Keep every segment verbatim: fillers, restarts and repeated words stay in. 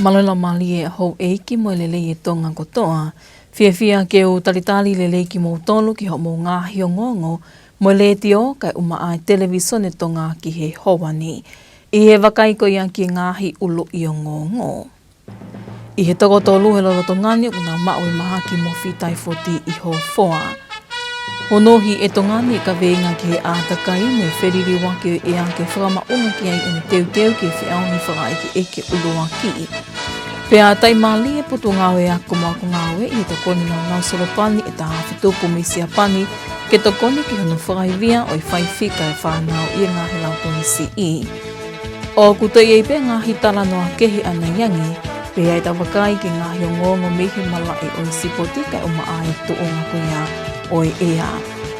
Mālō e laumālie ʻa houʻeiki mo e lelei ʻa Tonga kotoa. Fiefia ke u talitali lelei kimoutolu ki hoʻomou ngaahi ongoongo mo e letiō kae ʻumaʻā e televīsone Tonga ki he houa ni. ʻI he vakai ko ia ki he ngaahi ʻuluʻi ongoongo. ʻI he toko tolu he lolotonga ni ʻoku nau maʻu e mahaki mofi taifoti ʻi Hofoa. Unuhi ʻe Tonga ni e kaveinga ki he ʻātakai mo e feliliuaki ʻo e ʻea ke fakamaʻunga ki ai ʻene teuteu ki he feʻauhi fakaʻekeʻeke ʻuluaki. Pea taʻimālie e Potungāue Ako mo Akongāue ʻi he tokoni naunau solopani ʻe taha afe tupu mei Siapani ke tokoni ki hono fakaivia ʻo e faifika e fānau ʻi he ngaahi lautohi siʻi. ʻOku toe ʻi ai pē ngaahi talanoa kehe ʻanai ange, pea ʻe tau vakai ki he ngaahi ongoongo mei he malaʻe ʻo e sipoti kae ʻumaʻā e tuʻunga ko ia ʻo e ʻea.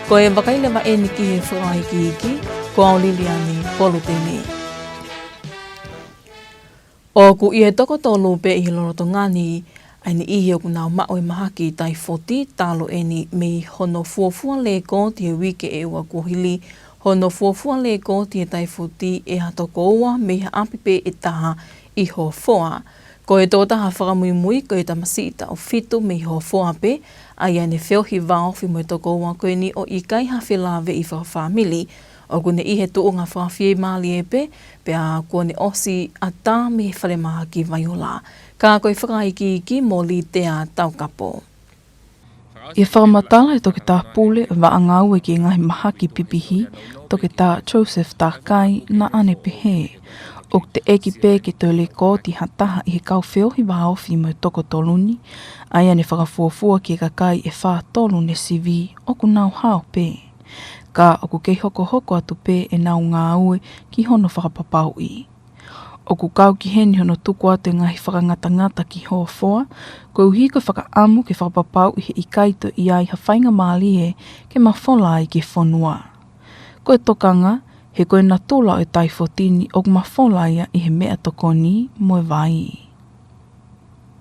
Ko e vakai leva eni ki he fakaikiiki, ko au Liliani Polutene. ʻOku ʻi he toko tolu pē ʻi he lolotonga ni ʻa e niʻihi ʻoku nau maʻu e mahaki taifoti, talu eni mei hono fuofua lēkooti he uike ʻe ua kuo hili, hono fuofua lēkooti he taifoti ʻe ha toko ua mei ha ʻapi pē ʻe taha ʻi Hofoa. Ko e tokotaha fakamuimui ko e tamasiʻi taʻu fitu mei Hofoa pē, ʻa ia ne feohi vāofi mo e toko ua ko eni ʻo ʻikai ha felāveʻi fakafāmili, ʻoku ne ʻi he tuʻunga fakafiemālie pē, pea kuo ne ʻosi ʻatā mei he falemahaki Vaiola. Ka ko e fakaikiiki mo Litea Taukapo. ʻI he fakamatala ʻa e Toketā Pule ʻo e Vaʻa Ngāue ki he Ngaahi Mahaki Pipihi, Toketā Joseph Takai, naʻa ne pehē, ʻoku teʻeki pē ke toe lēkooti ha taha ʻi he kau feohi vāofi mo e toko tolu ni, ʻa ia ne fakafuofua ki he kakai ʻe fā tolu ne sivi ʻoku nau hao pē. Ka ʻoku kei hokohoko atu pē ʻenau ngāue ki hono fakapapauʻi. ʻOku kau ki heni hono tuku atu e ngaahi fakangatangata ki Hofoa, koeʻuhi ko e fakaʻamu ke fakapapauʻi he ʻikai toe ʻi ai ha faingamālie ke mafola ai ki he fonua. Ko e tokanga, he ko e natula ʻo e taifoti ni ʻoku mafola ia ʻi he meʻatokoni mo e vai.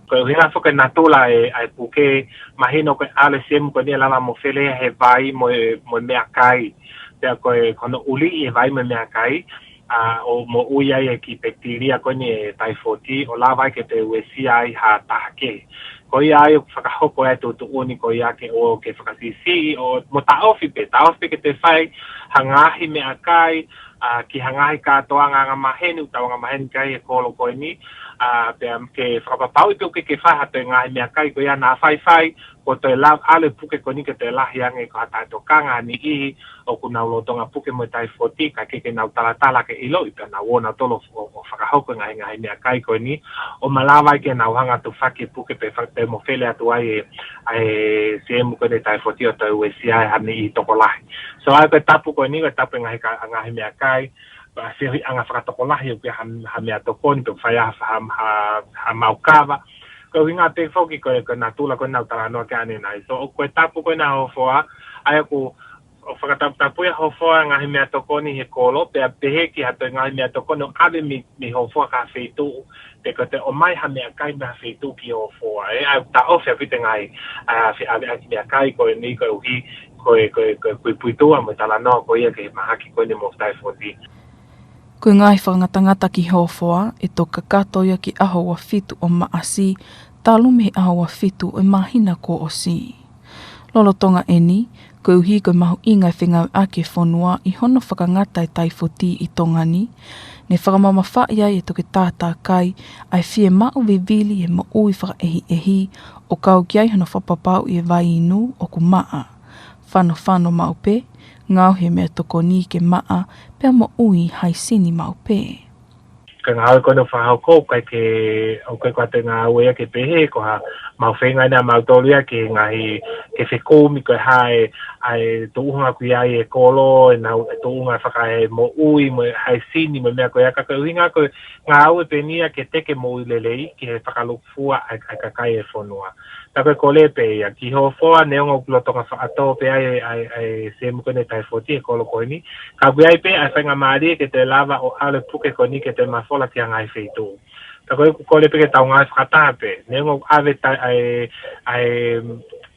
Ko e ʻuhinga foki e natula e, ʻa e puke, mahino ko e ʻalu e siemu ko eni ʻe lava mo fele he vai mo e, mo e meʻakai. Pea ko e, ko hono ʻuliʻi e vai mo e meʻakai, ʻa, ʻo moʻui ai e kiʻi pekitilia ko eni e taifoti, ʻo lava ai ke toe uesia ai ha taha kehe. Ko ia ai ʻoku fakahoko ai e tuʻutuʻuni ko ia ke ʻoua ke fakasiʻisiʻi, ʻo mo taʻofi pē, taʻofi pē ke toe fai ha ngaahi meʻakai, ʻa, ki ha ngaahi kātoanga angamaheni, ʻoku tau angamaheni ki ai he kolo ko eni, ʻa, pea ke fakapapauʻi pē ʻoku ʻikai ke fai ha toe ngaahi meʻakai ko ia naʻa faifai, kuo toe lava ʻalu e puke ko eni ke toe lahi ange ko ha taʻetokanga ʻa e niʻihi ʻoku nau lolotonga puke mo e taifoti, kae ʻikai ke nau talatala ke ʻiloʻi pea nau ō nautolu ʻo, ʻo fakahoko e ngaahi, ngaahi meʻakai ko eni, ʻo malava ai ke nau hanga ʻo tufaki e puke pea fa-, pea mo fele atu ai e, ʻa e siemu ko eni e taifoti ʻo toe uesia ai ha niʻihi tokolahi. So ʻa ia ko e tapu ko eni, ko e tapu e ngaahi ka-, ngaahi meʻakai, ʻa e feohiʻanga fakatokolahi ʻoku ʻi ai ha, ha meʻatokoni pe ʻoku fai ai ha, ha, ha, ha maʻu kava. Ko e ʻuhinga pē foki ko e, ko e natula ko eni naʻa ku talanoa ki ai ʻanenai. So ko e tapu ko ena ʻa Hofoa, ʻa ia ʻoku, ʻoku fakataputapui ʻa Hofoa ngaahi meʻatokoni he kolo, pea pehē ki ha toe ngaahi meʻatokoni ʻoku ʻave mei, mei Hofoa ki ha feituʻu, pe ko e toe ʻomai ha meʻakai mei ha feituʻu ki Hofoa, ē, ʻa ia ʻoku taʻofi ʻaupito e ngaahi, ʻa, feʻaveʻaki meʻakai ko eni koeʻuhi ko e, ko e, ko e puipuituʻa mo e talanoa ko ia ki he mahaki ko eni mofi taifoti. Ko e ngaahi fakangatangata ki Hofoa, ʻe toki kakato ia ki he ʻaho ua fitu ʻo Maʻasi, talu mei he ʻaho ua fitu ʻo e māhina kuo ʻosi. Lolotonga eni, koeʻuhi ko e mahuʻinga e fengāueʻaki e fonua ʻi hono fakangata e taifoti ʻi Tonga ni, ne fakamamafaʻi ai ʻe Toketā Takai ʻa e fiemaʻu vivili e moʻui fakaʻehiʻehi ʻo kau ki ai hono fakapapauʻi e vai inu ʻoku maʻa, fanofano maʻu pē, ngaohi e meʻatokoni ke maʻa, pea moʻui haisini maʻu pē. Ko e ngāue ko eni ʻoku fakahoko, ʻoku ʻikai ke, ʻoku ʻikai ko ha toe ngāue ia ke pehē, ko ha maʻu feinga ʻeni ʻa mautolu ia ke ngaahi, ke fekumi ko e hā e, ʻa e tuʻunga ʻoku ʻi ai e kolo, ʻenau, e tuʻunga fakaemoʻui, mo e haisini, mo e meʻa ko ia, ka ko e ʻuhinga ko e ngāue pē eni ia ke teke moʻui lelei, ki he fakalūkufua ʻa e, ʻa e kakai e fonua. Ka ko e kole pē ia, ki Hofoa, neongo ʻoku lolotonga fakatō pē ai, ʻa e, ʻa e, ʻa e siemu ko eni e taifoti he kolo ko eni. Ka ʻoku ʻi ai pē ʻa e faingamālie ke toe lava ʻo ʻalu e puke ko eni ke toe mafola ki ha ngaahi feituʻu. Ka ko e ʻoku kole pē ke tau ngāue fakataha pē. Neongo ʻoku ʻave ta-, ʻa e, ʻa e,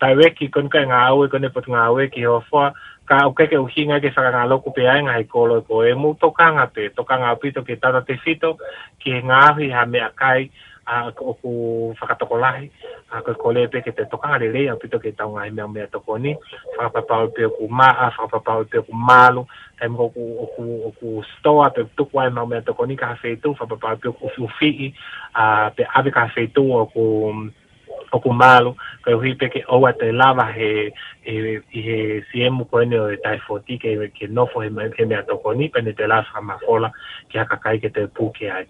taueki ko eni ko e ngāue ko eni e Potungāue ki Hofoa, ka ʻoku ʻikai ke ʻuhinga ke fakangaloku pē ai e ngaahi kolo ko ē, mou tokanga pē, tokanga ʻaupito ke tatatefito, ki he ngaohi ha meʻakai, ʻa, ʻoku fakatokolahi, ʻa, ko e kole pē ke te tokanga lelei ʻaupito ki heʻetau ngaahi meʻa, meʻatokoni, fakapapauʻi pē ʻoku maʻa, fakapapauʻi pē ʻoku malu, taimi ʻoku, ʻoku, ʻoku store pe tuku ai ʻemau meʻatokoni ki ha feituʻu, fakapapauʻi pē ʻoku ufiufiʻi, ʻa, pe ʻave ki ha feituʻu ʻoku, ʻoku malu, koeʻuhi pē ke ʻoua toe lava he, he, ʻi he siemu ko eni ʻo e taifoti ke, ke nofo he, he meʻatokoni, pea ne toe lava fakamafola ki ha kakai ke toe puke ai.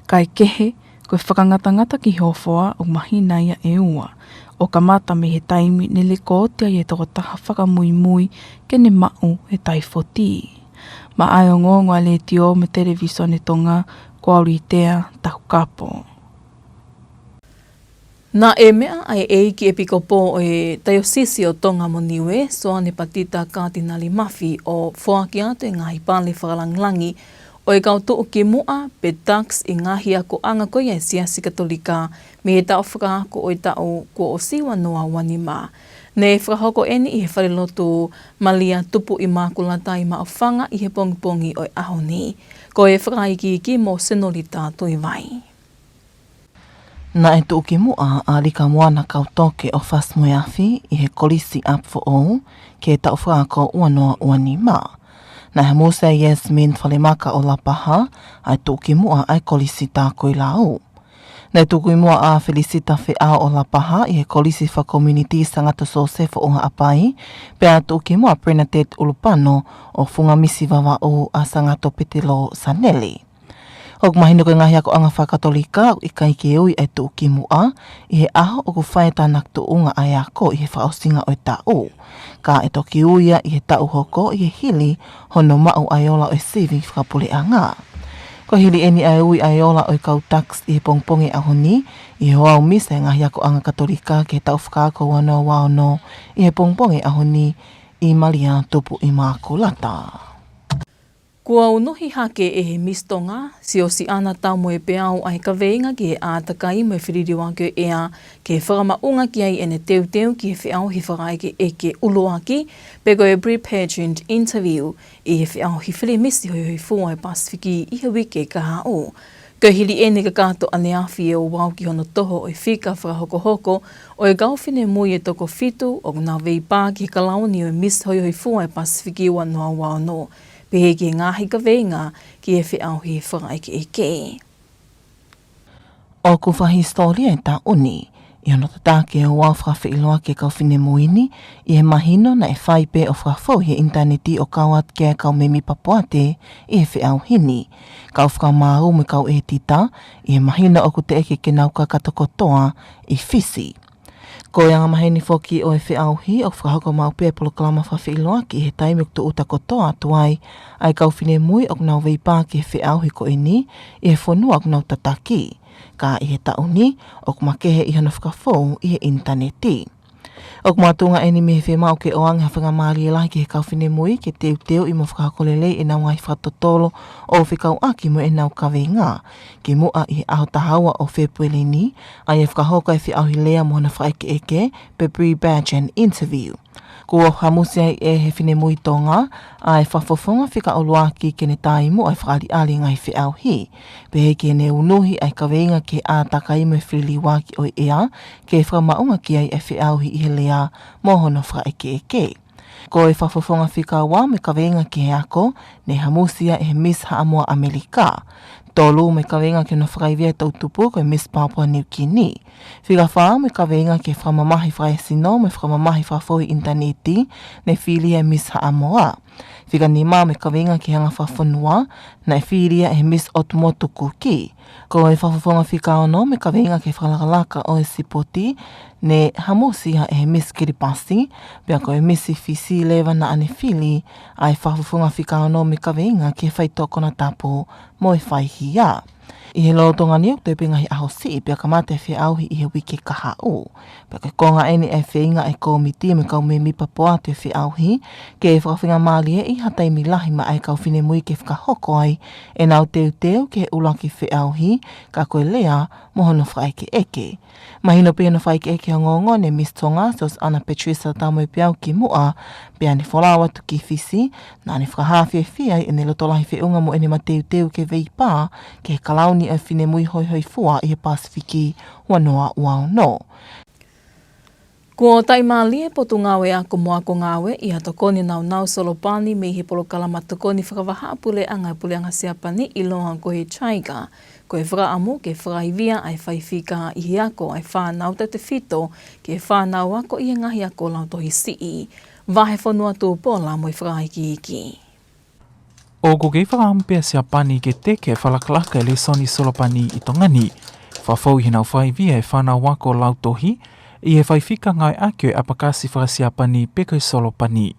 Kae kehe, ko e fakangatangata ki he hofoa ʻoku mahino ia ʻe ua, ʻo kamata mei he taimi ne lēkooti ai ʻe he tokotaha fakamuimui ke ne maʻu e taifoti. Maʻa e ongoongo ʻa e Letiō mo e Televīsone Tonga, ko au Litea Taukapo. Naʻe meʻa ʻa e ʻEiki ʻEpikopō ʻo e Taiosisi ʻo Tonga mo Niue, Soane Patita Katinali Mafi, ʻo foaki atu e ngaahi pale fakalāngilangi ʻo e kau tuʻukimuʻa pe dux ʻi he ngaahi akoʻanga ko ia ʻa e Siasi Katolika mei he taʻu fakaako ʻo e taʻu kuo ʻosi, ua noa ua nima. Ne fakahoko eni ʻi he falelotu Malia Tupu ʻImakulata ʻi Maʻufanga ʻi he pongipongi ʻo e ʻaho ni. Ko e fakaikiiki mo Senolita Tuivai. Naʻe tuʻukimuʻa ʻa Likamoana Kautoke ʻo Fasi Moeafi ʻi he Kolisi ʻApifoʻou ki he taʻu fakaako ua noa ua nima. Naʻe hamusi ʻa Yasmin Falemaka ʻo Lapaha, ʻa e tuʻukimuʻa ʻa e Kolisi Takuilau. Naʻe tuʻukimuʻa ʻa Felisita Feʻao ʻo Lapaha ʻi he Kolisi Fakakomiunitī Sangato Sosefo ʻo Haʻapai, pea tuʻukimuʻa Bernadette ʻUlupano ʻo Fungamisi Vavaʻu ʻa Sangato Petelo Sanele. ʻOku mahino ko e ngaahi akoʻanga fakakatolika ʻoku ʻikai ke ui ʻa e tuʻukimuʻa ʻi he ʻaho ʻoku fai ai e tānaki tuʻunga ʻa e ako ʻi he fakaʻosinga ʻo e taʻu. Ka ʻe toki ui ia ʻi he taʻu hoko ʻi he hili hono maʻu ʻa e ola ʻo e sivi fakapuleʻanga. Ko e hili eni ʻa e ui ʻa e ola ʻo e kau dux ʻi he pongipongi ʻaho ni, ʻi he hoʻatā misa ʻa e ngaahi akoʻanga Katolika ki he taʻu fakaako ua noa ua ono ʻi he pongipongi ʻaho ni ʻi Malia Tupu ʻImakulata. Kuo unuhi hake ʻe he Miss Tonga, Siosiana Taumoepeau, ʻa e kaveinga ki he ʻātakai mo e feliliuaki ʻo e ʻea, ke fakamaʻunga ki ai ʻene teuteu ki he feʻauhi fakaʻekeʻeke ʻuluaki, pe ko e pre-pageant interview, ʻi he feʻauhi fili Misi Hoihoifua ʻo e Pasifiki ʻi he uike kahaʻu. Ko e hili eni e kakato ʻaneafi ʻe ouau ki hono toho ʻo e fika fakahokohoko ʻo e kau finemui ʻe toko fitu ʻoku nau veipā ki he kalauni ʻo e Misi Hoihoifua ʻo e Pasifiki ua noa ua ono. Pehē ki he ngaahi kaveinga ki he feʻauhi fakaʻekeʻeke. ʻOku fakahisitōlia e taʻu ni ʻi hono tataki e ouau fakafeʻiloaki e kau finemui ni ʻi he mahino naʻe fai pē ʻo fakafou ʻi he ʻinitaneti ʻo kau atu ki ai e kau mēmipa poate ʻi he feʻauhi ni, kau fakamaau mo e kau ʻētita, ʻi he mahino ʻoku teʻeki ke nau kakato kotoa ʻi Fisi. Ko e angamaheni foki ʻo e feʻauhi ʻoku fakahoko maʻu pē e polokalama fakafeʻiloaki ʻi he taimi ʻoku tūʻuta kotoa atu ai ʻa e kau finemui ʻoku nau veipā ki he feʻauhi ko eni ʻi he fonua ʻoku nau tataki. Ka ʻi he taʻu ni, ʻoku makehe ʻi hono fakafou ʻi he ʻinitaneti. ʻOku makatuʻunga eni mei he fiemaʻu ke ʻoange ha faingamālie lahi ki he kau finemui ke teuteuʻi mo fakahoko lelei ʻenau ngaahi fakatotolo ʻo fekauʻaki mo ʻenau kaveinga, kimuʻa ʻi he ʻaho taha ua ʻo Fēpueli ni, ʻa ia ʻe fakahoko ai e feʻauhi lea mo hono fakaʻekeʻeke, pe pre-pageant interview. Kuo hamusi ai ʻe he finemui Tonga ʻa e fakafofonga fika ʻuluaki ke ne taumuʻa e fakaʻaliʻali e ngaahi feʻauhi, pehē ki heʻene unuhi ʻa e kaveinga ki he ʻātakai mo e feliliuaki ʻo e ʻea, ke fakamaʻunga ki ai e feʻauhi ʻi he lea mo hono fakaʻekeʻeke. Ko e fakafofonga fika ua mo e kaveinga ki he ako, ne hamusi ia ʻe he Miss Haʻamoa ʻAmelika. Tolu mo e kaveinga ki hono fakaivia e toʻutupu, ko e Miss Papua New Guinea. Fika fā mo e kaveinga ki he fakamamahi fakaesino mo e fakamamahi fakafou ʻi he ʻinitaneti, ne fili ia ʻe he Miss Haʻamoa. Fika nima mo e kaveinga ki he anga fakafonua, naʻe fili ia ʻe he Miss ʻOtu Motu Kuki. Ko e fakafofonga fika ono mo e kaveinga ki he fakalakalaka ʻo e sipoti, ne hamusi ia ʻe he Miss Kiripati, pea ko e Miss Fisi leva naʻa ne fili ʻa e fakafofonga fika ono mo e kaveinga ki he faitoʻo konatapu mo e faihia. ʻI he lolotonga ni ʻoku toe pē ngaahi ʻaho siʻi pea kamata e feʻauhi ʻi he uike kahaʻu. Pea ko e konga eni e feinga e kōmiti mo e kau mēmipa poate ʻo e feʻauhi ke fakafaingamālieʻi ha taimi lahi maʻa e kau finemui ke fakahoko ai ʻenau teuteu ki he ʻuluaki feʻauhi, ka ko e lea mo hono fakaʻekeʻeke. Mahino pē hono fakaʻekeʻeke ʻa e ongoongo ni ʻe he Miss Tonga, Siosiana Patricia Taumoepeau kimuʻa, pea ne folau atu ki Fisi, naʻa ne fakahā fiefia ai ʻene loto lahi feʻunga mo ʻene mateuteu ke veipā ki he kala ʻaoni ʻa e finemui hoihoifua ʻi he Pasifiki, ua noa ua ono. Kuo taʻimālie Potungāue Ako mo Ako Ngāue ʻi ha tokoni naunau solopani mei he polokalama tokoni fakavahaʻapuleʻanga ʻa e Puleʻanga Siapani ʻiloa ko e JICA. Ko e fakaʻamu ke fakaivia ʻa e faifika ʻi he ako ʻa e fānau tautefito ki he fānau ako ʻi he ngaahi ako lautohi siʻi. Vahefonua Tupola mo e fakaikiiki. ʻOku kei fakaʻamu pē ʻa Siapani ke teke e fakalakalaka e lēsoni solopani ʻi Tonga ni, fafau ʻi heʻenau fakaivia e fānau ako lautohi ʻi he faifika ngāueʻaki ʻo e ʻapakasi fakasiapani pe ko e solopani.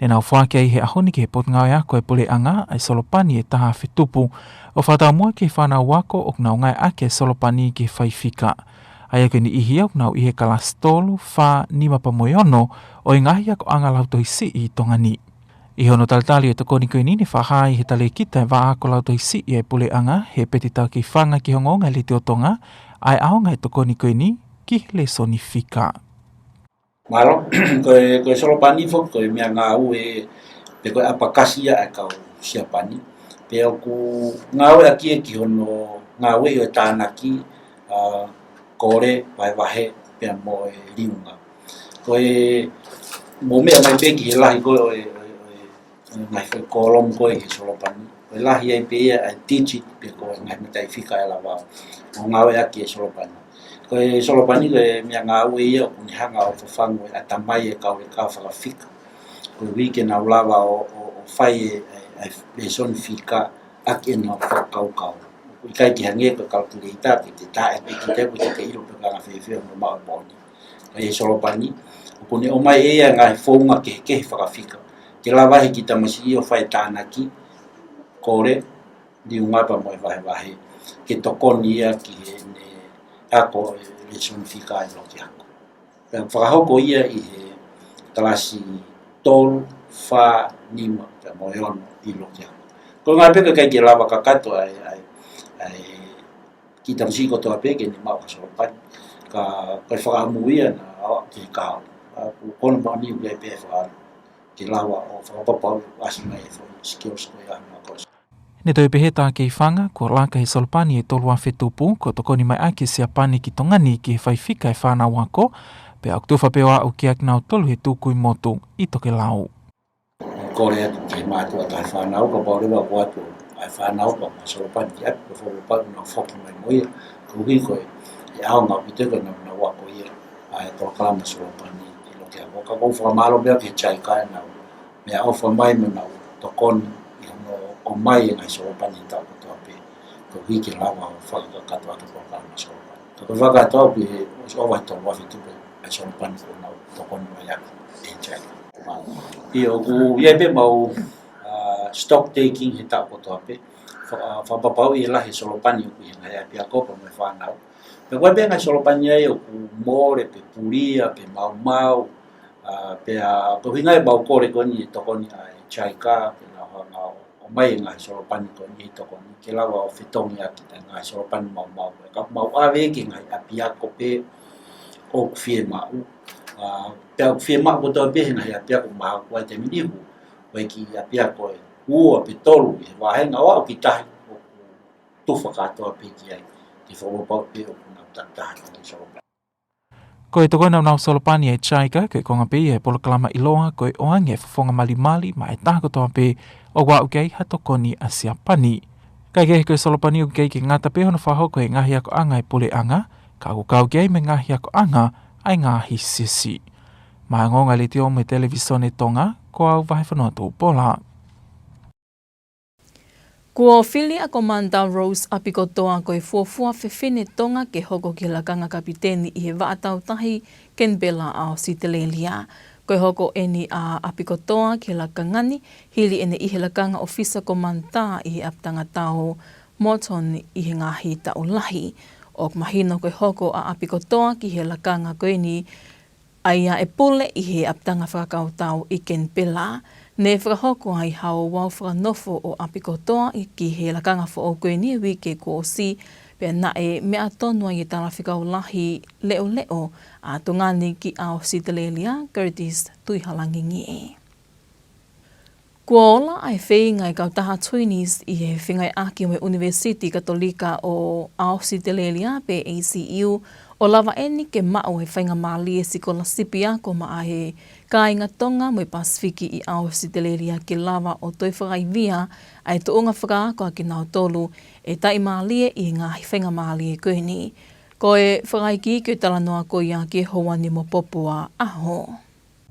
Ne nau foaki ai he ʻaho ni ki he Potungāue Ako ʻa e Puleʻanga ʻa e solopani ʻe taha afe tupu, ʻo fakataumuʻa ki he fānau ako ʻoku nau ngāueʻaki e solopani ki he faifika. ʻA ia ko e niʻihi ia ʻoku nau ʻi he kalasi tolu, fā, nima pea mo e ono ʻo e ngaahi akoʻanga lautohi siʻi ʻi Tonga ni. ʻI hono talitali e tokoni ko eni, ne fakahā ʻe he talēkita e Vā Ako Lautohi Siʻi ʻa e Puleʻanga, Hepeti Takeifanga, ki he Ongoongo ʻa e Letiō Tonga ʻa e ʻaonga e tokoni ko eni ki he lēsoni fika. Mālō, ko e, ko e solopani foki ko e meʻangāue pe ko e ʻapakasi ia ʻa e kau Siapani. Pea ʻoku ngāueʻaki ia ki hono ngāueʻi ʻo e tānaki, ʻa, kole, vahevahe, pea mo e liunga. Ko e, mou meʻa mai pē ki he lahi ko ē ʻo e, ʻo e, ʻo e, ʻo e ngaahi foʻi kōlomu ko ē he solopani. Ko e lahi ai pē ia ʻa e digit pe ko e ngaahi mataʻifika ʻe lava ʻo ngāueʻaki e solopani. Ko e solopani ko e meʻangāue ia ʻoku ne hanga ʻo fafangu e ʻatamai e kau leka fakafika, koeʻuhi ke nau lava ʻo, ʻo, ʻo fai e, e, e lēsoni fika ʻaki ʻenau fakakaukau. ʻOku ʻikai ke hangē ko e calculator, ke te taʻe pē kita, ko e te ʻilo pe ko e anga fēfē hono maʻu e moʻoni. Ka ʻi he solopani, ʻoku ne ʻomai ʻe ia e ngaahi founga kehekehe fakafika ke lava ʻe he kiʻi tamasiʻi ʻo fai e tānaki, kole, liunga pea mo e vahevahe, ke tokoni ia ki heʻene ako e lēsoni fika ʻi loki ako. Pea fakahoko ia ʻi he kalasi tolu, fā, nima, pea mo e ono ʻi loki ako. Ko e ʻuhinga pē ʻoku ʻikai ke lava kakato ʻa e, ʻa e, ʻa e kiʻi tamasiʻi kotoa pē ke ne maʻu ha solopani. Ka ko e fakaʻamu ia naʻa ʻoatu ki he kahaʻu. ʻA, ko hono moʻoni ʻoku ʻi ai pē e fakaʻamu ke lava ʻo fakapapauʻi ʻoku ʻasi mai e foʻi skills ko ia ʻa e maʻu ko ē. Ne toe pehē ʻe Takeifanga, kuo laka he solopani ʻe tolu afe tupu, kuo tokoni mai ʻaki ʻe Siapani ki Tonga ni ki he faifika e fānau ako, pea ʻoku tufa pē ʻo aʻu ki ai kinautolu he tukui motu ʻi tokelau. Kole atu ki he mātuʻa taha e fānau, kapau leva ʻoku ʻoatu ʻa e fānau ako mo e solopani ki ʻapi, ko e fakaʻamu pau ke nau foki mai mo ia, koeʻuhi ko e, e ʻaonga ʻaupito ko ē ʻenau, ʻenau ako ia ʻa e polokalama solopani ʻi loki ako. Ka ʻoku ou fakamālō pē au ki he JICA ʻenau meʻaʻofa mai mo ʻenau tokoni ʻi hono ʻomai e ngaahi solopani he taʻu kotoa pē, koeʻuhi ke lava ʻo fakakakato atu e polokalama solopani. Ka ko e fakakakato au pē he ʻosi ʻova he tolu afe tupu e solopani kuo nau tokoni mai ʻaki ʻe he JICA. ʻIo, ʻoku ʻi ai pē ʻemau, ʻa, stock taking he taʻu kotoa pē, fa-, ʻa, fakapapauʻi e lahi e solopani ʻoku ʻi he ngaahi ʻapiako pea mo e fānau. Pea ko e pē ngaahi solopani ia ʻoku mole pe pulia pe maumau, ʻa, pea ko e ʻuhinga ia ʻemau kole ko eni e tokoni ʻa e JICA ke nau hanga ʻo ʻomai e ngaahi solopani ko eni he tokoni ke lava ʻo fetongi ʻaki e ngaahi solopani maumau ko ē. Ka mau ʻave ki he ngaahi ʻapiako pē ʻoku fiemaʻu. ʻA, pea ʻoku fiemaʻu kotoa pē he ngaahi ʻapiako mahalo ko e taimi ni ʻoku ʻi ai e kiʻi ʻapiako ʻe ua pe tolu ʻi he vāhenga, ʻo aʻu ki tahi ʻoku tufa kātoa pē ki ai, ke fakapapauʻi pē ʻoku nau takitaha e ngaahi solopani. Ko e tokoni naunau solopani ʻa e JICA, ko e konga pē ia e polokalama ʻiloa ko e ʻOange Fofonga Malimali maʻa e taha kotoa pē ʻoku aʻu ki ai ha tokoni ʻa Siapani. Kae kehe, ko e solopani ʻoku ʻikai ke ngata pē hono fakahoko he ngaahi akoʻanga e puleʻanga, ka ʻoku kau ki ai mo e ngaahi akoʻanga ʻa e ngaahi siasi. Maʻá e Ongoongo ʻa e Letiō mo e Televīsone Tonga, ko au Vahefonua Tupola. Kuo fili ʻa Commander Rose ʻApikotoa ko e fuofua fefine Tonga ke hoko ki he lakanga kapiteni ʻi he vaʻa tau tahi Kenipela ʻa ʻAositelēlia. Ko e hoko eni ʻa ʻApikotoa ki he lakanga ni, hili ʻene ʻi he lakanga ʻofisa komanta ʻi he ʻapitanga tau Moreton ʻi he ngaahi taʻu lahi. ʻOku mahino ko e hoko ʻa ʻApikotoa ki he lakanga ko eni, ʻa ia ʻe pule ʻi he ʻapitanga fakakautau ʻi Kenipela. Ne fakahoko ai ha ouau fakanofo ʻo ʻApikotoa ki he lakanga foʻou ko eni he uike kuo ʻosi, pea naʻe meʻa tonu ai e talafekau lahi leʻoleʻo ʻa Tonga ni ki ʻAositelēlia, Curtis Tuʻihalangingie. Kuo ola ʻa e feinga ʻa e kautaha Twinnies ʻi he fengāueʻaki mo e ʻUnivēsiti Katolika ʻo ʻAositelēlia pe A C U, ʻo lava eni ke maʻu e faingamālie sikolasipi ako maʻa e kāinga Tonga mo e Pasifiki ʻi ʻAositelēlia ke lava ʻo toe fakaivia ʻa e tuʻunga fakaako ʻa kinautolu ʻe taʻimālie ʻi he ngaahi faingamālie ko eni. Ko e fakaikiiki ʻo e talanoa ko ia ki he Hoani mo Popua ʻAho.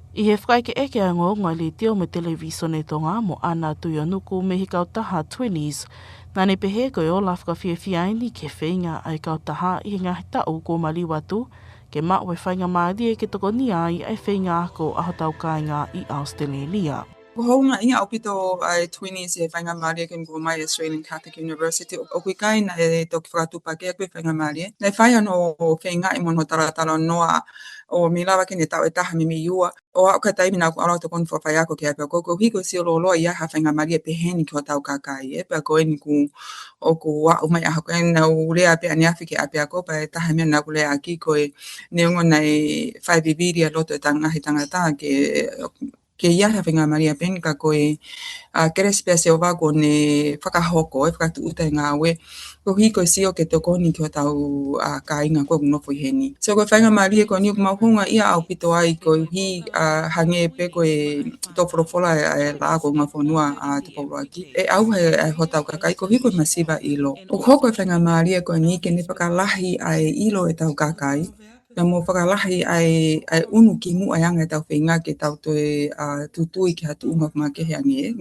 ʻI he fakaʻekeʻeke ʻa e ongoongo ʻa e Letiō mo e Televīsone Tonga mo ʻAna Tuʻionuku mei he kautaha Twinnies, naʻa ne pehē ko e ola fakafiefia eni ki he feinga ʻa e kautaha ʻi he ngaahi taʻu kuo maliu atu, ke maʻu e faingamālie ke tokonia ai ʻa e feinga ako ʻa hotau kāinga ʻi ʻAositelēlia. Ko e houngaʻia ʻaupito ʻa e Twinnies ʻi he faingamālie ke ne ʻomai ʻa e Australian Catholic University. ʻOku ʻikai naʻe toki fakatuʻupakē ʻa e faingamālie. Naʻe fai hono feingaʻi mo hono talatalanoa ʻo mei lava ke ne taʻu ʻe taha mei mei ua. ʻO aʻu ki he taimi naʻa ku ʻalu ʻo tokoni fakafaiako ki he ʻapiako, koeʻuhi ko e sio lōloa ʻi ai ha faingamālie pehē ni ki hotau kakai, ē, pea ko eni kuo, ʻoku aʻu mai ʻa e ʻaho ko ē naʻa ku lea pē ʻaneafi ki he ʻapiako, pea ko e taha e meʻa naʻa ku leaʻaki ko e neongo naʻe fai vivili ʻa e loto ʻo e ngaahi tangata ke, ke ʻi ai ha faingamālie pehē ni ka ko e, ʻa, kelesi pē ʻa Sihova kuo ne fakahoko, ē, fakatūʻuta e ngāue, koeʻuhi ko e sio ke tokoni ki hotau, ʻa, kāinga ko ē ʻoku nofo ʻi heni. So ko e faingamālie ko eni ʻoku mau houngaʻia ʻaupito ai koeʻuhi, ʻa, hangē pē ko e tō folofola ʻa e, ʻa e Laʻā kuo Ungafonua, ʻa, Tupou ʻUluaki. ʻE ʻauha ʻe, ʻe hotau kakai koeʻuhi ko e masiva ʻilo. ʻOku hoko e faingamālie ko eni ke ne fakalahi ʻa e ʻilo ʻetau kakai. Pea mo fakalahi ʻa e, ʻa e ʻunu ki muʻa ʻa e anga ʻetau feinga ke tau toe, ʻa, tutui ki ha tuʻunga makehe ange.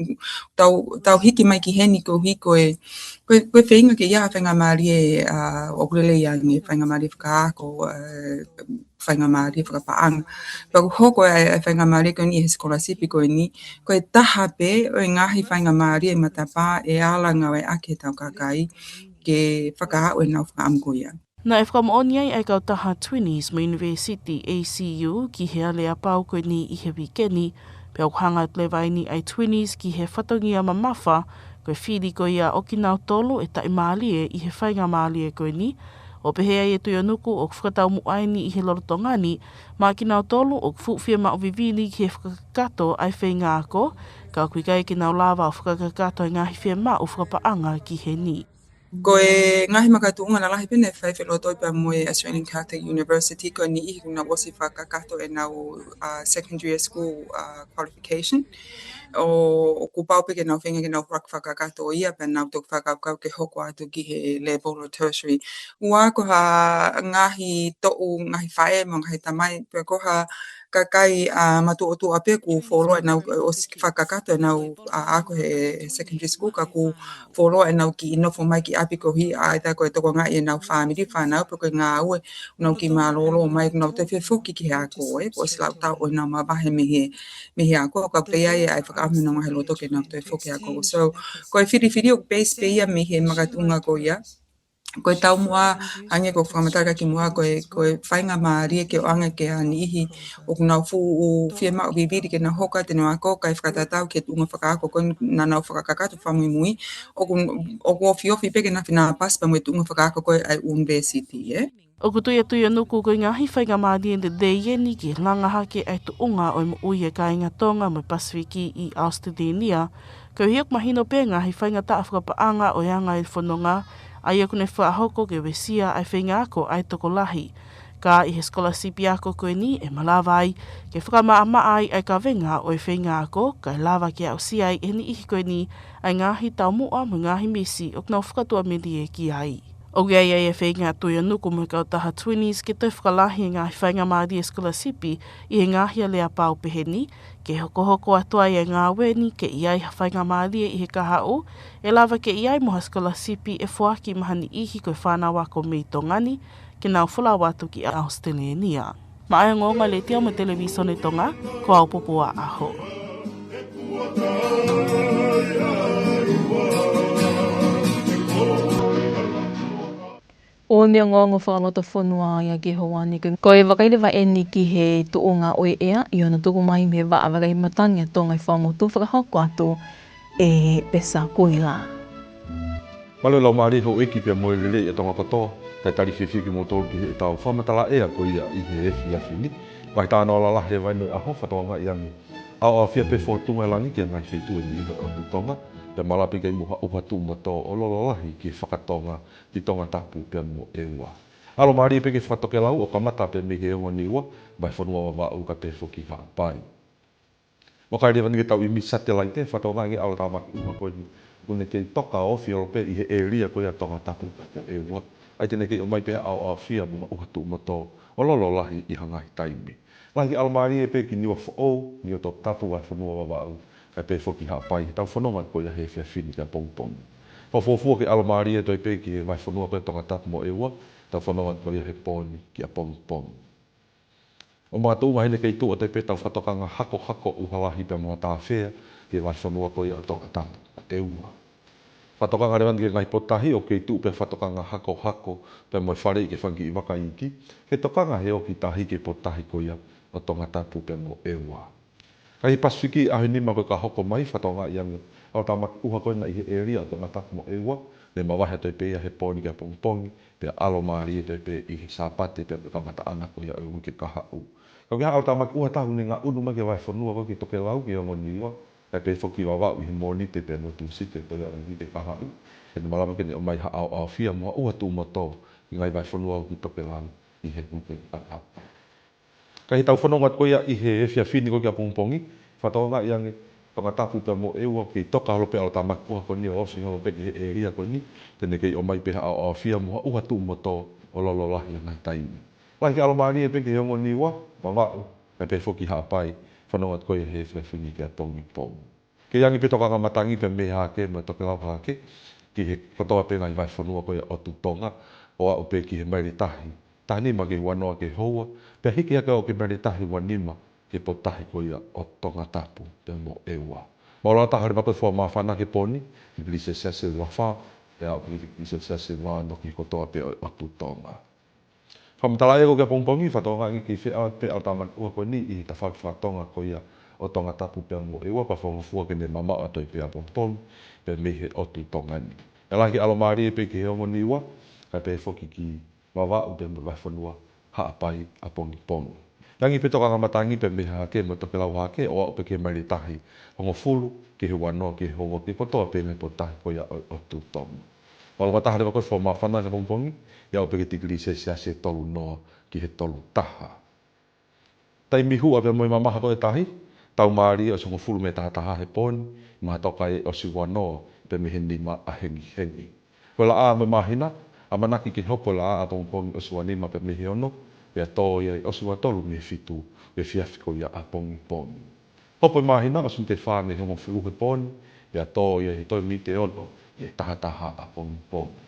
Tau, tau hiki mai ki heni koeʻuhi ko e, ko e, ko e feinga ke ʻi ai ha faingamālie, ʻa, ʻoku lelei ange, faingamālie fakaako, ʻa, faingamālie fakapaʻanga. Pea ʻoku hoko ʻa e, ʻa e faingamālie ko eni he sikolasipi ko eni, ko e taha pē ʻo e ngaahi faingamālie matapā ʻe ala ngāueʻaki ʻe hotau kakai ke fakaaʻu ʻenau fakaʻamu ko ia. Naʻe fakamoʻoni ai ʻa e kautaha Twinnies mo e ʻUnivēsiti A C U ki he aleapau ko eni ʻi he uike ni, pea ʻoku hanga atu leva eni ʻa e Twinnies ki he fatongia mamafa, ko e fili ko ia ʻo kinautolu ʻe taʻimālie ʻi he faingamālie ko eni, ʻo pehē ai ʻe Tuʻionuku ʻoku fakataumuʻa eni ʻi he lolotonga ni, maʻa kinautolu ʻoku fuʻu fiemaʻu vivili ki he fakakakato ʻa e feinga ako, ka ʻoku ʻikai ke nau lava ʻo fakakakato e ngaahi fiemaʻu fakapaʻanga ki heni. Ko e ngaahi makatuʻunga lalahi pē naʻe fai felotoi pea mo e Australian Catholic University ko e niʻihi kuo nau ʻosi fakakakato ʻenau, ʻa, secondary school, ʻa, qualification. ʻO, ʻoku pau pē ke nau feinga ke nau fak-, fakakakato ia pea nau toki fakakaukau ke hoko atu ki he level ʻo tertiary. ʻOua ko ha ngaahi toʻu, ngaahi faʻē mo e ngaahi tamai, pe ko ha kakai, ʻa, matuʻotuʻa pē kuo fuoloa ʻenau, ʻosi fakakakato ʻenau, ʻa, ako he, he secondary school ka kuo fuoloa ʻenau kiʻi nofo mai ki ʻapi koeʻuhi ʻa e, ʻa e, ko e tokangaʻi ʻenau fāmili, fānau, pe ko e ngāue, nau kiʻi mālōlō mai, nau toe fie foki ki he ako, ē, kuo ʻosi laʻu taʻu ʻo nau mavahe mei he, mei he ako, ka pea ʻi ai ʻa e fakaʻamu ʻenau ngaahi loto ke nau toe foki ako. So, ko e filifili ʻoku base pē ia mei he makatuʻunga ko ia. Ko e taumuʻa, hangē ko e fakamatala kimuʻa, ko e, ko e faingamālie ke ʻoange ki ha niʻihi ʻoku nau fuʻu fiemaʻu vivili ke nau hoko atu ʻenau ako, kae fakatatau ki he tuʻunga fakaako ko ē naʻa nau fakakakato fakamuimui, ʻoku, ʻoku ofiofi pē ke nau feinga pasi pea mo e tuʻunga fakaako ko ē ʻa e ʻunivēsiti, ē? ʻOku tui ʻa Tuʻionuku ko e ngaahi faingamālie lelei eni ke langa hake ʻa e tuʻunga ʻo e moʻui ʻa e kāinga Tonga mo e Pasifiki ʻi ʻAositelēlia, koeʻuhi ʻoku mahino pē ngaahi faingataʻa fakapaʻanga ʻo e anga ʻo e fononga, ʻa ia ʻoku ne fakahoko ke uesia ʻa e feinga ako ʻa e tokolahi. Ka ʻi he sikolasipi ako ko eni ʻe malava ai ke fakamaʻamaʻa ai ʻa e kavenga ʻo e feinga ako, kae lava ke aʻusia ai ʻe he niʻihi ko eni ʻa e ngaahi taumuʻa mo e ngaahi misi ʻoku nau fakatuʻamelie ki ai. ʻOku ʻi ai ʻa e feinga ʻa Tuʻionuku mo e kautaha Twinnies ke toe fakalahi e ngaahi faingamālie sikolasipi ʻi he ngaahi aleapau pehē ni, ke hokohoko atu ai e ngāue ni ke ʻi ai ha faingamālie ʻi he kahaʻu, ʻe lava ke ʻi ai mo ha sikolasipi ʻe foaki maʻa ha niʻihi ko e fānau ako mei Tonga ni, ke nau folau atu ki ʻAositelēlia. Maʻa e ongoongo ʻa e Letiō mo e Televīsone Tonga, ko au Popua ʻAho. ʻOku ne ongoongo fakalotofonua ia ki he houa ni, ko e vakai leva eni ki he tuʻunga ʻo e ʻea ʻi hono tuku mai mei he Vaʻa Vakai Matangi ʻa Tonga ʻi Fuaʻamotu, fakahoko atu ʻe Pesa Kuila. Mālō e laumālie houʻeiki pea mo e lelei ʻa Tonga kotoa, talitali fiefia kimoutolu ki heʻetau fakamatala ʻea ko ia ʻi he efiafi ni. Ngaahi talanoa lalahi leva eni ʻo e ʻaho, fakatokangaʻi ange ʻAoʻaofia pē fōtunga e langi ki he ngaahi feituʻu ʻe niʻihi ʻo e ʻotu Tonga, pea malava pē ke ʻi ai mo ha ʻuha tuʻu mo tō ʻo lolo lahi ki he fakatokanga ʻi Tongatapu pea mo ʻEua. ʻAlomālie pē ki he fakatokelau ʻo kamata pē mei he ongo Niua, Vahefonua Vavaʻu kae pehē foki Haʻapai. ʻOku ʻikai leva ni ke tau ʻi mei satelaite, fakatokangaʻi ange ʻa e ʻalotāmaki ʻuha ko eni ʻoku ne kei toka ofi holo pē ʻi he ʻēlia ko ia ʻo Tongatapu pea mo ʻEua. ʻA ia te ne kei ʻomai pē ʻaoʻaofia mo ha ʻuha tuʻu mo tō ʻo lolo lahi ʻi ha ngaahi taimi. Lahi ke ʻalomālie pē ki Niuafoʻou, Niuatoputapu, Vahefonua Vavaʻu, kae pehē foki Haʻapai, heʻetau fononga ko ia he efiafi ni ki ʻapongipongi. Fakafuofua ke ʻalomālie toe pē ki he vahefonua ko ia ʻo Tongatapu mo ʻEua, heʻetau fononga ko ia he pō ni ki ʻapongipongi. ʻO makatuʻunga heni ke tuʻu atu pē ʻetau fakatokanga hakohako ʻuha lahi pea mo ha tāfea ki he vahefonua ko ia ʻo Tongatapu mo ʻEua. Fakatokanga leva ni ki he ngaahi potutahi ʻoku kei tuʻu pē fakatokanga hakohako pea mo e faleʻi ki he fanga kiʻi vaka iiki, ke tokanga he ō ki tahi ki he potutahi ko ia ʻo Tongatapu pea mo ʻEua. Ka ʻi he Pasifiki ʻaho ʻe nima ko ē ka hoko mai, fakatokangaʻi ange ʻa e ʻalotāmaki ʻuha ko ena ʻi he ʻēlia ʻo Tongatapu mo ʻEua, ne mavahe atu pē ia he pō ni ki ʻapongipongi, pea ʻalomālie atu pē ʻi he Sāpate pea mo e kamataʻanga ko ia ʻo e uike kahaʻu. Ka ʻoku ʻi ai ha ʻalotāmaki ʻuha ʻe taha ʻoku ne ngaʻunu mai ki he vahefonua ko ē ki Tokelau ki he ongo Niua, kae pehē foki Vavaʻu ʻi he Mōnite pea mo e Tūsite ko ia ʻo e uike kahaʻu. He ʻoku malava ke ne ʻomai ha ʻaoʻaofia mo ha ʻuha tuʻu mo tō ki he ngaahi vahefonua ʻoku ʻi Tokelau ʻi he uike kahaʻu. Ka ʻi heʻetau fononga ko ia ʻi he efiafi ni ko ē ki ʻapongipongi, fakatokangaʻi ange Tongatapu pea mo ʻEua ʻoku kei toka holo pē ʻa e ʻalotāmaki ʻuha ko eni ʻo ofi holo pē ki he ʻēlia ko eni, te ne kei ʻomai pē ha ʻaoʻaofia mo ha ʻuha tuʻu mo tō ʻo lolo lahi ʻi ha ngaahi taimi. Lahi ke ʻalomālie pē ki he ongo Niua, Vavaʻu, kae pehē foki Haʻapai, fononga ko ia he efiafi ni ki ʻapongipongi. Kei angi pē tokanga matangi pē mei Hahake mo Tokelau Hahake ki he kotoa pē ngaahi vahefonua ko ia ʻo e ʻotu Tonga, ʻo aʻu pē ki he maile tahi taha nima ki he ua noa ki he houa, pea hiki hake ʻo aʻu ki he maile tahi ua nima ki he potutahi ko ia ʻo Tongatapu pea mo ʻEua. Mālō ʻa e tala leva ko e fuʻu māfana ki he pō ni, tikilī selesiasi ʻe ua fā, pea aʻu ki he tikilī selesiasi ʻe ua ono ki he kotoa pē ʻo e ʻotu Tonga. Fakamatala ʻa e ō ki ʻapongipongi, fakatokangaʻi ange kei feʻao pē ʻa e ʻalotāmaki ʻuha ko eni ʻi he tafaʻaki fakatonga ko ia ʻo Tongatapu pea mo ʻEua, pea fakafuofua ke ne mamaʻo atu pē ʻapongipongi pē mei he ʻotu Tonga ni. ʻE lahi ke ʻalomālie pē ki he ongo Niua, kae pehē foki ki Vavaʻu pea mo e vahefonua Haʻapai ʻapongipongi. Angi pē tokanga matangi pē mei Hahake mo Tokelau Hahake, ʻo aʻu pē ki he maile tahi hongofulu ki he ua noa ki he houa ki he kotoa pē ngaahi potutahi ko ia ʻo e ʻotu Tonga. Mālō ʻa e tala leva ko e fuʻu māfana ki ʻapongipongi, ʻe aʻu pē ki he tikilī selesiasi ʻe tolu noa ki he tolu taha. Taimi huʻa pea mo e mamaha ko e tahi, tau mālie ʻosi hongofulu mita taha taha he pō ni, mahatokai ʻosi ua noa pē mei he nima ʻahengihengi. Ko e laʻā mo e māhina, ʻamanaki ke hopo e laʻā ʻapongipongi ʻosi ua nima pē mei he ono, pea tō ia ʻi ʻosi ua tolu mei he fitu, he efiafi ko ia ʻapongipongi. Hopo e māhina ʻosi miniti ʻe fā mei he hongofulu he pō ni, pea tō ia ʻi he toe miniti ʻe ono ʻi he taha taha ʻapongipongi.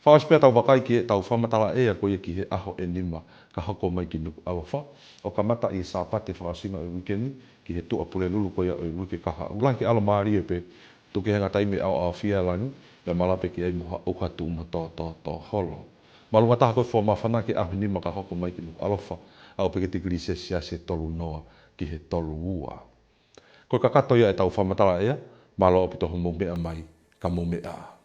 Fakaʻosi pea tau vakai ki heʻetau fakamatala ʻea ko ia ki he ʻaho ʻe nima ka hoko mai ki Nukuʻalofa, ʻo kamata ʻi he Sāpate fakaʻosinga ʻo e uike ni ki he Tuʻapulelulu ko ia ʻo e uike kahaʻu. Lahi ke ʻalomālie pē, tuku kehe ange ha taimi ʻe ʻaoʻaofia e langi, pea malava pē ke ʻi ai mo ha ʻuha tuʻu mo tō tō tō holo. Mālunga taha ko e fuʻu māfana ki he ʻaho ʻe nima ka hoko mai ki Nukuʻalofa, aʻu pē ki he tikilī selesiasi ʻe tolu noa ki he tolu ua. Ko e kakato ia ʻetau fakamatala ʻea, mālō ʻaupito hoʻomou meʻa mai, ka mou meʻa ā.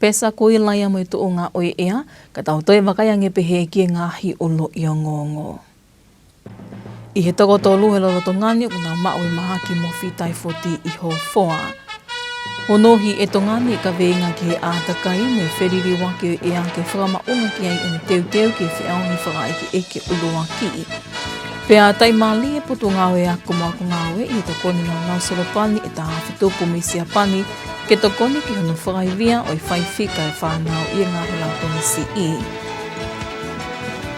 Pesa Kuilaia mo e tuʻunga ʻo e ʻea, ka tau toe vakai ange pē ki he ngaahi ʻuluʻi ongoongo. ʻI he toko tolu he lolotonga ni ʻoku nau maʻu e mahaki mofi taifoti ʻi Hofoa. Hunuhi ʻe Tonga ni e kaveinga ki he ʻātakai mo e feliliuaki ʻo e ʻea ke fakamaʻunga ki ai ʻene teuteu ki he feʻauhi fakaʻekeʻeke ʻuluaki. Pea taimālie e Potungāue Ako mo Akongāue ʻi he tokoni naunau solopani ʻe taha afe tupu mei Siapani, ke tokoni ki hono fakaivia ʻo e faifika e fānau ʻi he ngaahi lautonga siʻi.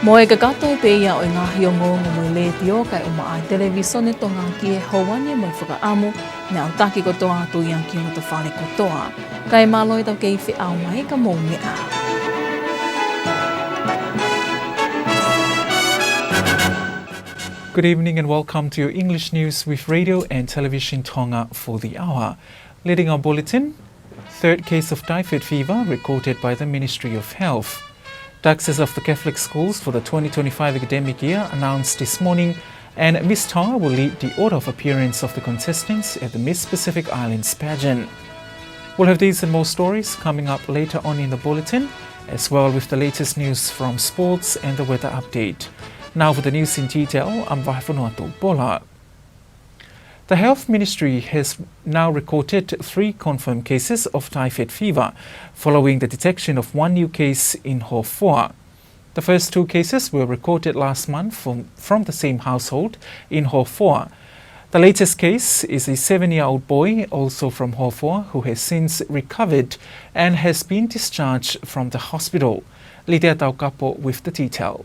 Mo e kakato pē ia ʻo e ngaahi ongoongo mei he Letiō kae ʻumaʻā e Televīsone Tonga ki he houa ni mo e fakaʻamu, ne aʻutaki kotoa atu ia ki he loto fale kotoa. Kae mālō e tau kei feʻao mai, ka mou meʻa ā. Good evening and welcome to your English news with Radio and Television Tonga for the hour. Leading our bulletin, third case of typhoid fever recorded by the Ministry of Health. Taxes of the Catholic schools for the twenty twenty-five academic year announced this morning, and Miss Tonga will lead the order of appearance of the contestants at the Miss Pacific Islands pageant. We'll have these and more stories coming up later on in the bulletin, as well with the latest news from sports and the weather update. Now for the news in detail, I'm Vahefonua Taupola. The Health Ministry has now recorded three confirmed cases of typhoid fever following the detection of one new case in Hofoa. The first two cases were recorded last month from, from the same household in Hofoa. The latest case is a seven-year-old boy, also from Hofoa, who has since recovered and has been discharged from the hospital. Litea Taukapo with the detail.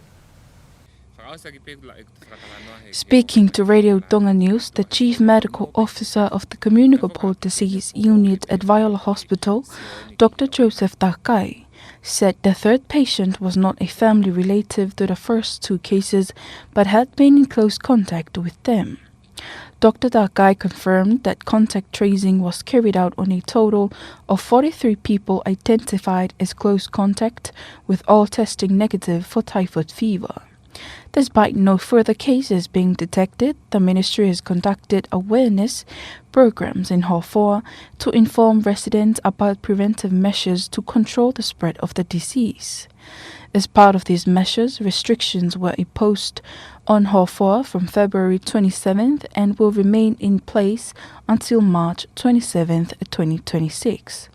Speaking to Radio Tonga News, the Chief Medical Officer of the Communicable Disease Unit at Vaiola Hospital, Doctor Joseph Takai, said the third patient was not a family relative to the first two cases, but had been in close contact with them. Doctor Takai confirmed that contact tracing was carried out on a total of forty-three people identified as close contact, with all testing negative for typhoid fever. Despite no further cases being detected, the ministry has conducted awareness programs in Hofoa to inform residents about preventive measures to control the spread of the disease. As part of these measures, restrictions were imposed on Hofoa from February twenty-seventh and will remain in place until March twenty-seventh, twenty twenty-six.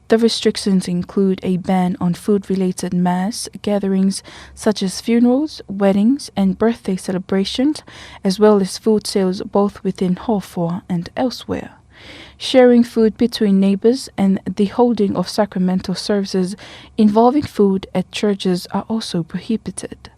The restrictions include a ban on food-related mass gatherings such as funerals, weddings, and birthday celebrations, as well as food sales both within Hofoa and elsewhere. Sharing food between neighbors and the holding of sacramental services involving food at churches are also prohibited.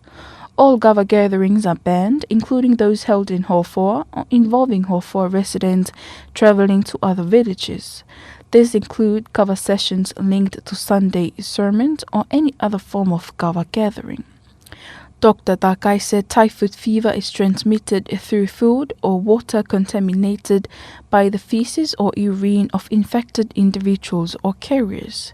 All kava gatherings are banned, including those held in Hofoa or involving Hofoa residents traveling to other villages. These include kava sessions linked to Sunday sermons or any other form of kava gathering. Doctor Takai said typhoid fever is transmitted through food or water contaminated by the feces or urine of infected individuals or carriers.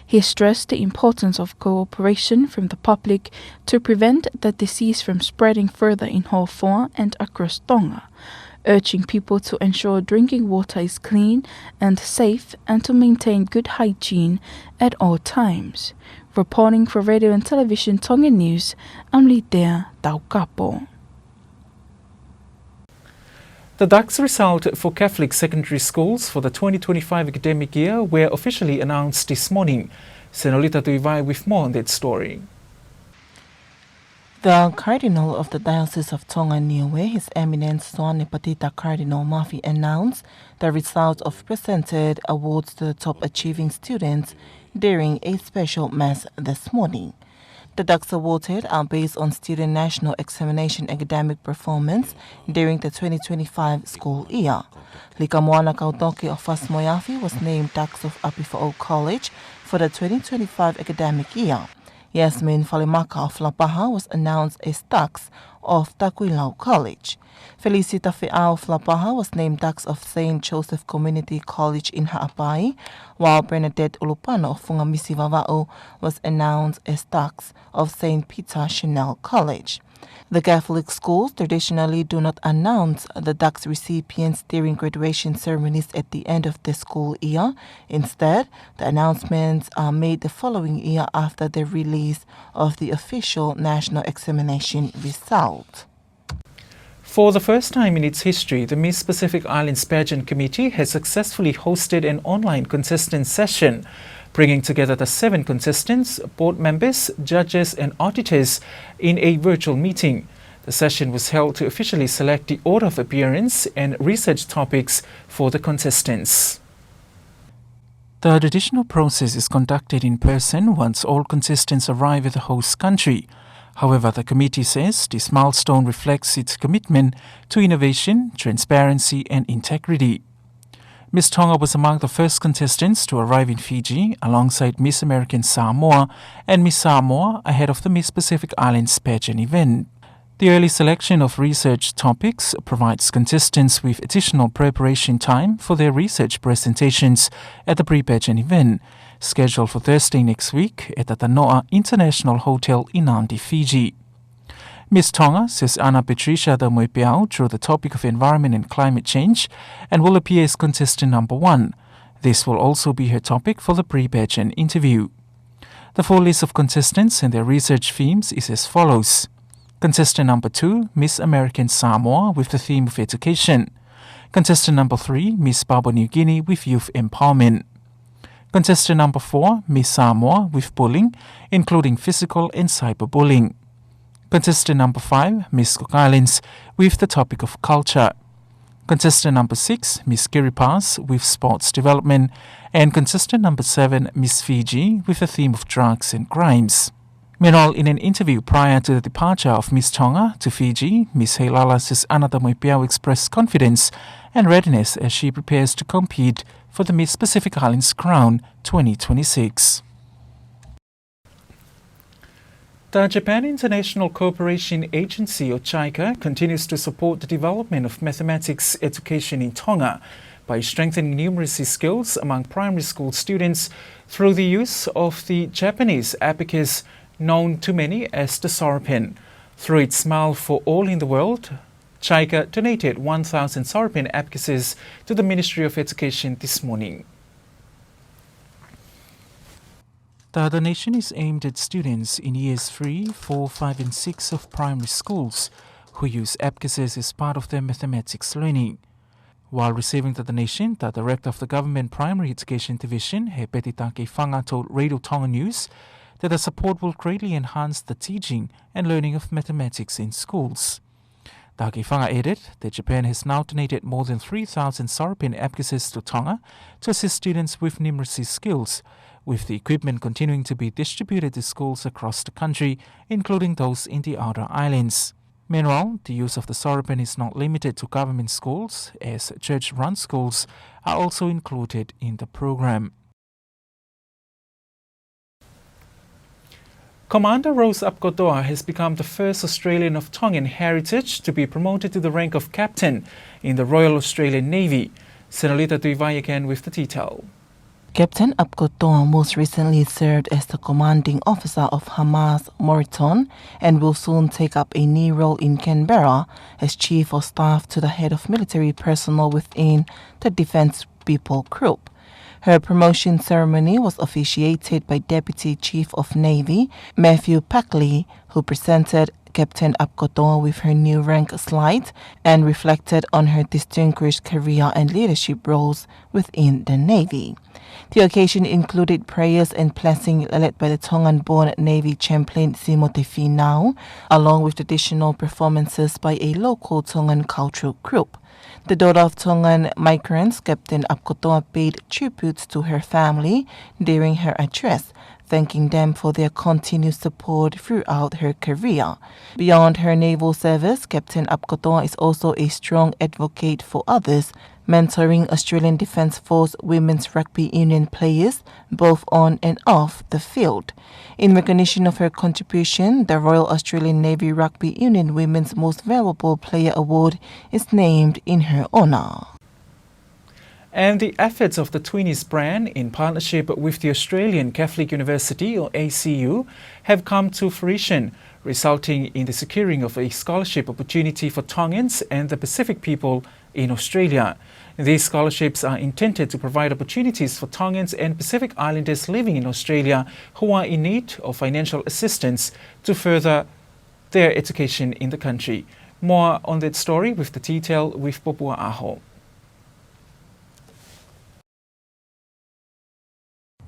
He stressed the importance of cooperation from the public to prevent the disease from spreading further in Hofoa and across Tonga, urging people to ensure drinking water is clean and safe and to maintain good hygiene at all times. Reporting for Radio and Television Tonga News, I'm Litea Taukapo. The dux result for Catholic secondary schools for the twenty twenty-five academic year were officially announced this morning. Senolita Tuivai with more on that story. The Cardinal of the Diocese of Tonga Niue, His Eminence Soane Patita Cardinal Mafi, announced the result of presented awards to the top achieving students during a special mass this morning. The dux awarded are based on student national examination academic performance during the twenty twenty-five school year. Likamoana Kautoke of Fasi-moe-Afi was named dux of ʻApifoʻou College for the twenty twenty-five academic year. Yasmin Falemaka of Lapaha was announced as dux of Takuilau College. Felicita Feʻao of Lapaha was named dux of Saint Joseph Community College in Haʻapai, while Bernadette Ulupano of Fungamisi Vavaʻu was announced as dux of Saint Peter Chanel College. The Catholic schools traditionally do not announce the dux recipients during graduation ceremonies at the end of the school year. Instead, the announcements are made the following year after the release of the official national examination result. For the first time in its history, the Miss Pacific Islands Pageant Committee has successfully hosted an online contestant session, bringing together the seven contestants, board members, judges, and auditors in a virtual meeting. The session was held to officially select the order of appearance and research topics for the contestants. The traditional process is conducted in person once all contestants arrive at the host country. However, the committee says this milestone reflects its commitment to innovation, transparency, and integrity. Miss Tonga was among the first contestants to arrive in Fiji, alongside Miss American Samoa and Miss Samoa, ahead of the Miss Pacific Islands pageant event. The early selection of research topics provides contestants with additional preparation time for their research presentations at the pre-pageant event, scheduled for Thursday next week at the Tanoa International Hotel in Nadi, Fiji. Miss Tonga, Siosiʻana Patricia Taumoepeau, drew the topic of environment and climate change and will appear as contestant number one. This will also be her topic for the pre-pageant interview. The full list of contestants and their research themes is as follows. Contestant number two, Miss American Samoa, with the theme of education. Contestant number three, Miss Papua New Guinea, with youth empowerment. Contestant number four, Miss Samoa, with bullying, including physical and cyberbullying. Contestant number five, Miss Cook Islands, with the topic of culture. Contestant number six, Miss Kiribati, with sports development. And contestant number seven, Miss Fiji, with the theme of drugs and crimes. Meanwhile, in an interview prior to the departure of Miss Tonga to Fiji, Miss Heilala Sisanna Tamuipeau expressed confidence and readiness as she prepares to compete for the Miss Pacific Islands Crown twenty twenty-six. The Japan International Cooperation Agency, or JICA, continues to support the development of mathematics education in Tonga by strengthening numeracy skills among primary school students through the use of the Japanese abacus known to many as the soroban. Through its Smile for All in the World, JICA donated one thousand soroban abacuses to the Ministry of Education this morning. The donation is aimed at students in years three, four, five, and six of primary schools who use abacuses as part of their mathematics learning. While receiving the donation, the director of the Government Primary Education Division, Hepeti Takeifanga, told Radio Tonga News that the support will greatly enhance the teaching and learning of mathematics in schools. Takeifanga added that Japan has now donated more than three thousand soroban abacuses to Tonga to assist students with numeracy skills, with the equipment continuing to be distributed to schools across the country, including those in the outer islands. Meanwhile, the use of the soroban is not limited to government schools, as church-run schools are also included in the program. Commander Rose Apkotoa has become the first Australian of Tongan heritage to be promoted to the rank of captain in the Royal Australian Navy. Senolita Tuivai again with the detail. Captain Apkotoa most recently served as the commanding officer of Hamas Moreton and will soon take up a new role in Canberra as chief of staff to the head of military personnel within the Defence People Group. Her promotion ceremony was officiated by Deputy Chief of Navy Matthew Packley, who presented Captain Apkotoa with her new rank slide and reflected on her distinguished career and leadership roles within the Navy. The occasion included prayers and blessing led by the Tongan-born Navy chaplain Simo Te Finau, along with traditional performances by a local Tongan cultural group. The daughter of Tongan migrants, Captain Apkotoa paid tribute to her family during her address, thanking them for their continued support throughout her career. Beyond her naval service, Captain Apkotoa is also a strong advocate for others, mentoring Australian Defence Force women's rugby union players both on and off the field. In recognition of her contribution, the Royal Australian Navy Rugby Union Women's Most Valuable Player Award is named in her honour. And the efforts of the Twinnies brand, in partnership with the Australian Catholic University, or A C U, have come to fruition, resulting in the securing of a scholarship opportunity for Tongans and the Pacific people in Australia. These scholarships are intended to provide opportunities for Tongans and Pacific Islanders living in Australia who are in need of financial assistance to further their education in the country. More on that story with the detail with Popua Aho.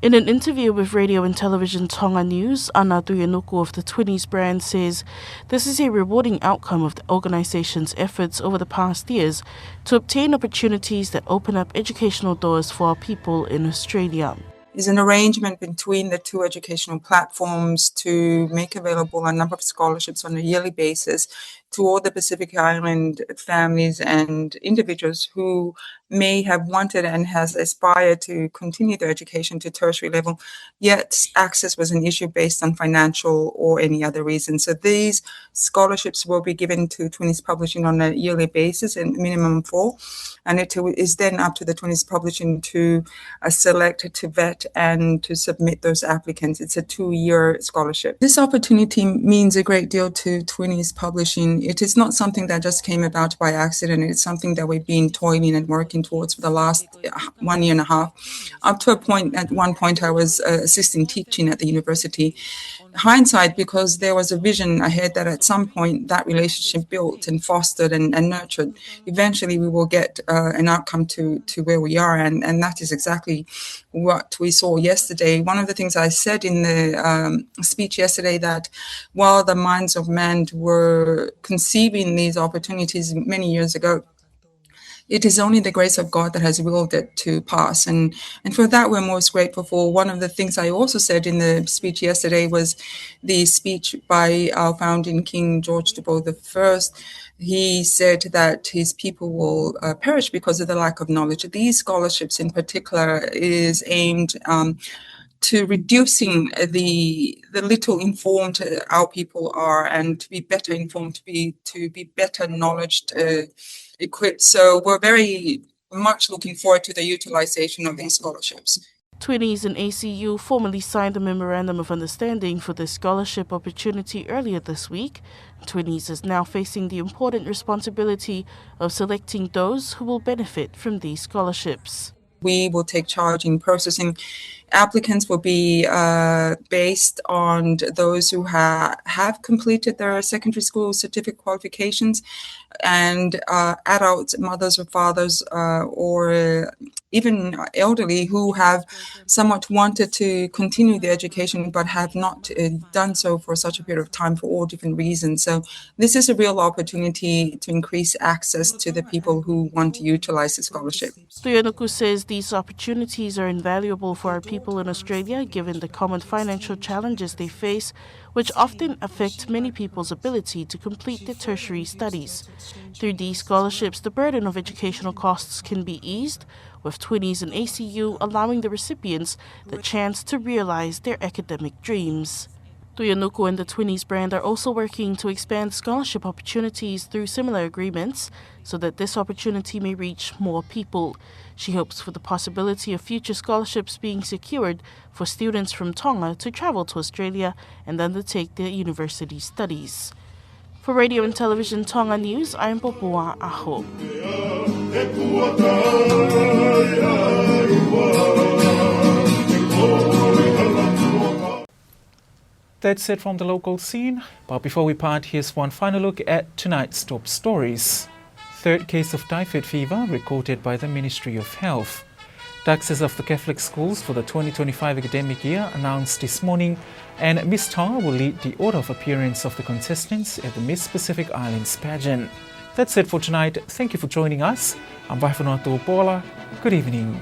In an interview with Radio and Television Tonga News, Ana Tuianuku of the Twinnies brand says this is a rewarding outcome of the organisation's efforts over the past years to obtain opportunities that open up educational doors for our people in Australia. Is an arrangement between the two educational platforms to make available a number of scholarships on a yearly basis to all the Pacific Island families and individuals who may have wanted and has aspired to continue their education to tertiary level, yet access was an issue based on financial or any other reason. So these scholarships will be given to Twinnies Publishing on a yearly basis, and minimum four, and it is then up to the Twinnies Publishing to uh, select, to vet, and to submit those applicants. It's a two-year scholarship. This opportunity means a great deal to Twinnies Publishing. It is not something that just came about by accident. It's something that we've been toiling and working towards for the last uh, one year and a half. Up to a point, at one point, I was uh, assisting teaching at the university. hindsight, because there was a vision ahead that at some point that relationship built and fostered and, and nurtured, eventually we will get, uh, an outcome to, to where we are, and, and that is exactly what we saw yesterday. One of the things I said in the, um, speech yesterday, that while the minds of men were conceiving these opportunities many years ago, it is only the grace of God that has willed it to pass. And, and for that, we're most grateful for. One of the things I also said in the speech yesterday was the speech by our founding King George the First. He said that his people will, uh, perish because of the lack of knowledge. These scholarships in particular is aimed, um, to reducing the, the little informed, uh, our people are, and to be better informed, to be, to be better knowledged, uh, equipped. So we're very much looking forward to the utilization of these scholarships. Twinnies and A C U formally signed a memorandum of understanding for this scholarship opportunity earlier this week. Twinnies is now facing the important responsibility of selecting those who will benefit from these scholarships. We will take charge in processing. Applicants will be, uh, based on those who ha-, have completed their secondary school certificate qualifications, and, uh, adults, mothers or fathers, uh, or even elderly who have somewhat wanted to continue their education but have not, uh, done so for such a period of time for all different reasons. So this is a real opportunity to increase access to the people who want to utilize the scholarship. Tuianuku says these opportunities are invaluable for our people in Australia, given the common financial challenges they face, which often affect many people's ability to complete their tertiary studies. Through these scholarships, the burden of educational costs can be eased, with Twinnies and A C U allowing the recipients the chance to realize their academic dreams. Tuianuku and the Twinnies brand are also working to expand scholarship opportunities through similar agreements so that this opportunity may reach more people. She hopes for the possibility of future scholarships being secured for students from Tonga to travel to Australia and undertake their university studies. For Radio and Television Tonga News, I'm Popua Aho. That's it from the local scene, but before we part, here's one final look at tonight's top stories. Third case of typhoid fever recorded by the Ministry of Health. Taxes of the Catholic schools for the twenty twenty-five academic year announced this morning, and Miss Tonga will lead the order of appearance of the contestants at the Miss Pacific Islands pageant. That's it for tonight. Thank you for joining us. I'm Vaifanoa Tupola. Good evening.